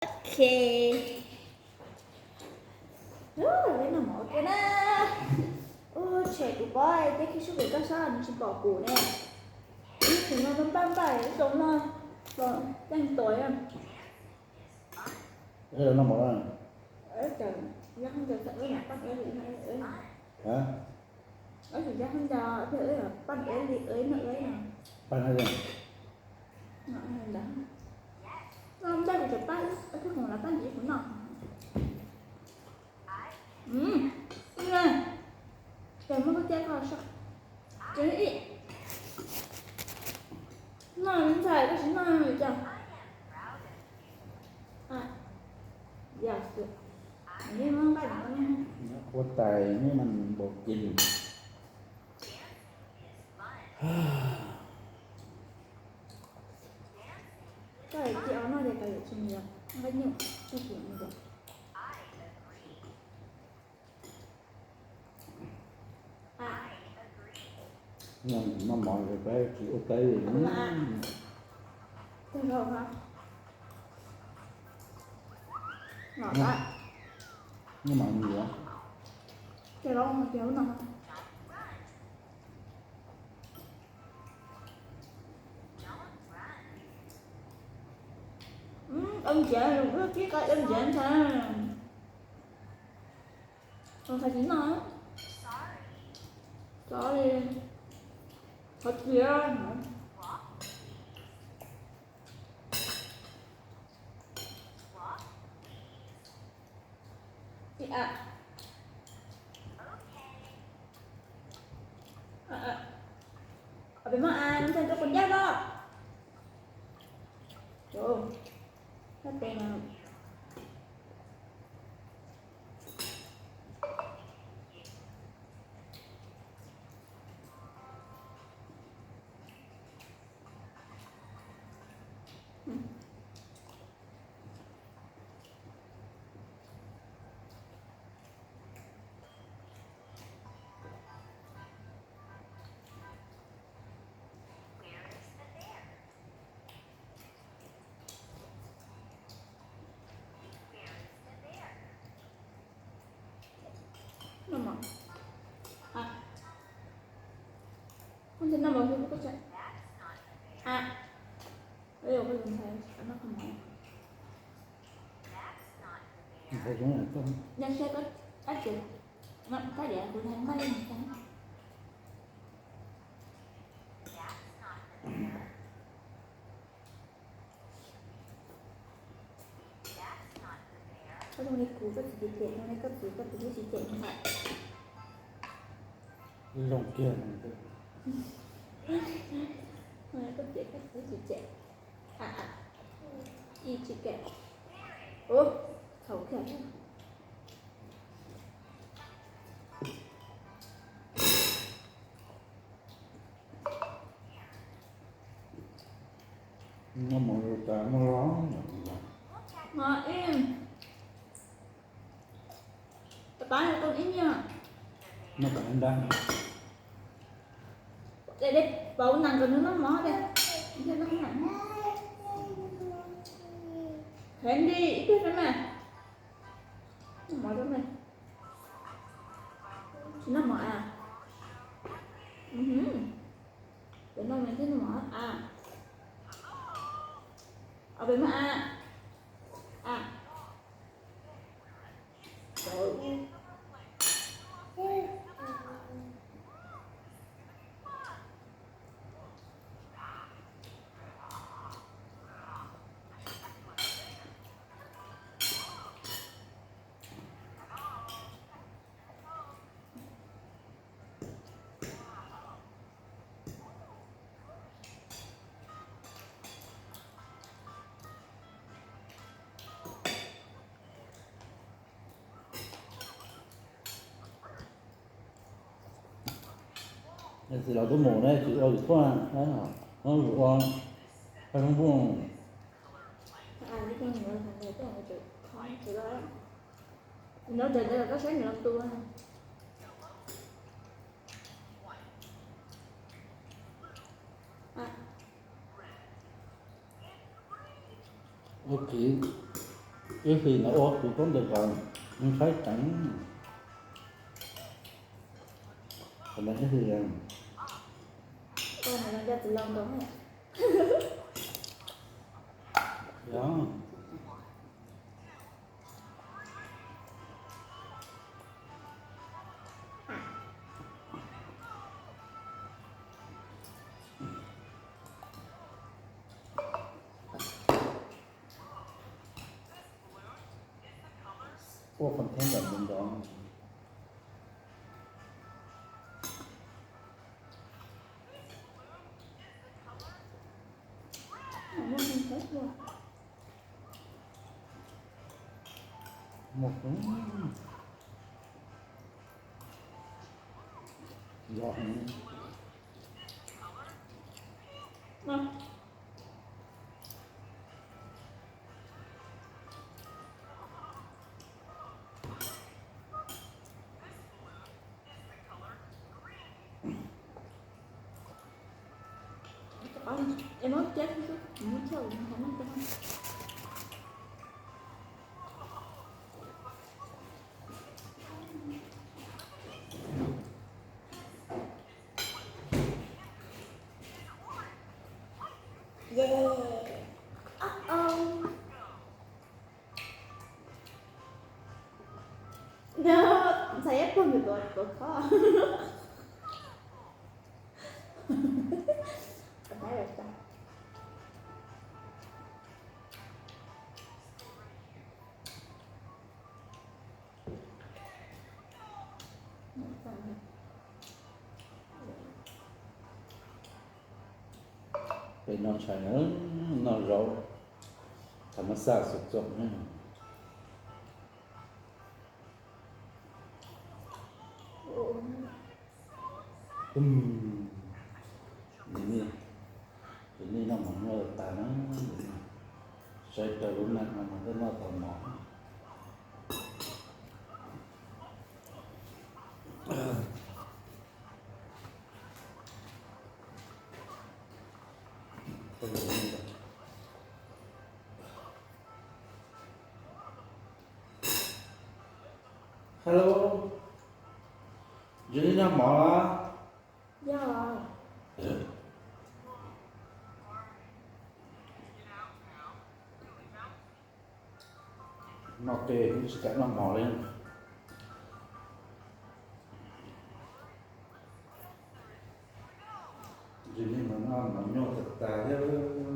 Ok. Ua li no mov ua ke na. Ua tshem kuv pob, tej khib sub pem toj sab nws tsis pom kuv ne. Ib tug no npaj npaj ib tug no, los teej tuas. Noj mov. Paj no, paj no, paj no, paj no. Ces muab koj cab koj soj. Ces ib, noj ntxhais koj tsis noj li cas? Yog xwb. Ua tais neb npau kev. Koj tsis noj ces koj yuav tsis mus nqa nyuj, koj tsis mus. Noj mov peb tsis ua teb li. Noj mov mus yuav. Ua ntsiav, ua kib qa ua ntsiav ntag. Hais tsis noj. Sorry. Qhov txiv. Peb muab a ntxhais rau kuv ncaj los. Sab tes no. Noj mov. Koj noj mov xwb koj tseem. A, koj tus ntxhais noj mov. Nyob seb koj, koj tseem, koj tseem kuv ntxhais noj li ntxhais. Koj zoo li kuv, koj txiv cem cem zoo li koj txiv, koj txiv twb tsis cem ntxhais. Zoo kiag. Koj txiv, koj txiv twb tsis cem. Ib tsis cem. Ub, txhaum kiag. Noj mov tas muaj loj. Mov ib. Pab ib nyuag. Noj tas nrab. Dej pauv nas kom nws noj mov dej. Khev nti ib pliag rau mas. Noj mov rau mas. Tsis noj mov a? Peb noj mas thiaj noj mov a. Peb noj a. A. Txiv los tuaj mus ne, tsis ua yus tuaj, no yus ua paj zoo npuj. Ua kiv. Ib hlis no ua kuv tub ntawd kom ntshai tseeb. Qhov no ib hlis, yog. Ua qhov theb ntawm mus nrov. Muaj, yog. Ntxhais Yab Pog tus tuav khob. Peb noj tshais, noj zaub, tham mas xaj xov txom. Ces nej noj mov nyuaj tas na, saib raws lub neej no mas twb noj tau mov. Hello, Jenny noj mov los? Yog. Noj tes tsis kam noj mov li. Jenny mas noj mov nyuaj tas tas thiab,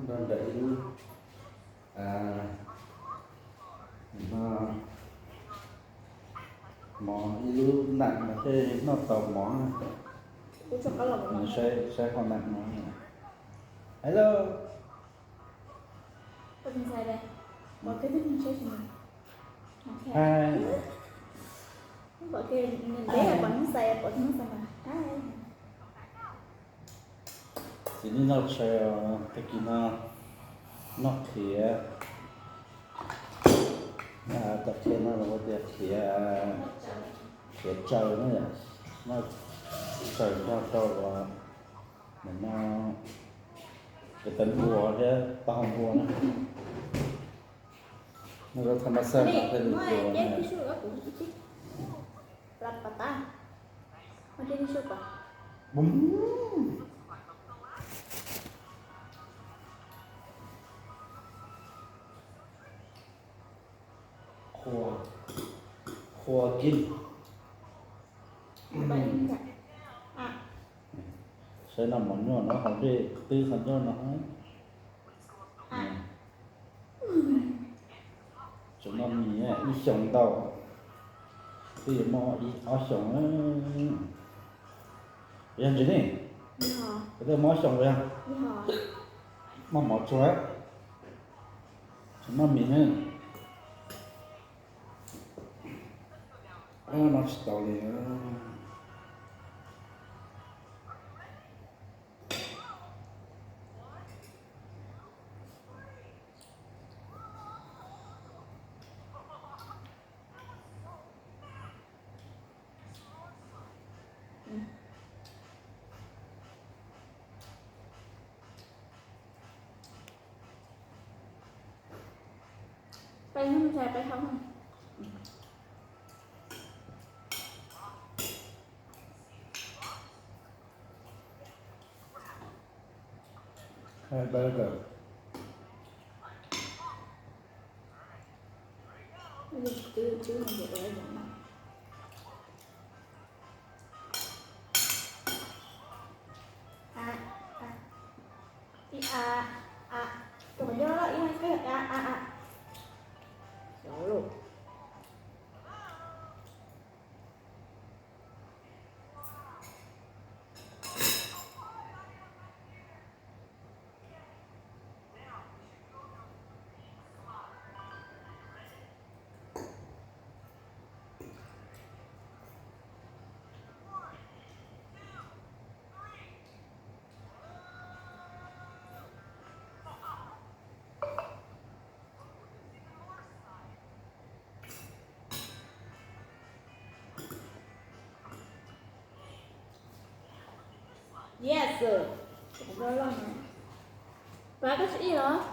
nrog nraim ib lub, no, mov ib lub nees mas thiaj noj tau mov. Saib, saib qhov nees no. Hello. Txiv neej noj tshais, tag kis no noj qhiav, tom qhiav no lawv hu tias qhiav, qhiav tsaws na, noj tsaws nrog rau, no, qhiav taw npua thiab taub hau npua na. Noj zaub tham mas xaj no thiaj li npua na. Qhua, qhua kib. Saib noj mov nyuaj no hauv dej twb qhov ncauj no. Tseem noj mis ib xyoos ntau, twb yuav muaj ib ob xyoos. Yog ntsis ne, twb muaj ob xyoos yog, noj mov tsuag, tseem noj mis ne. Noj tsis tau li. Ntxhais peb hau. Happy birthday. A, a, ib a, a, tus qhov ncauj loj ib a, a, a, a. Xyov lauj. Yes. Pab koj tsis ib los?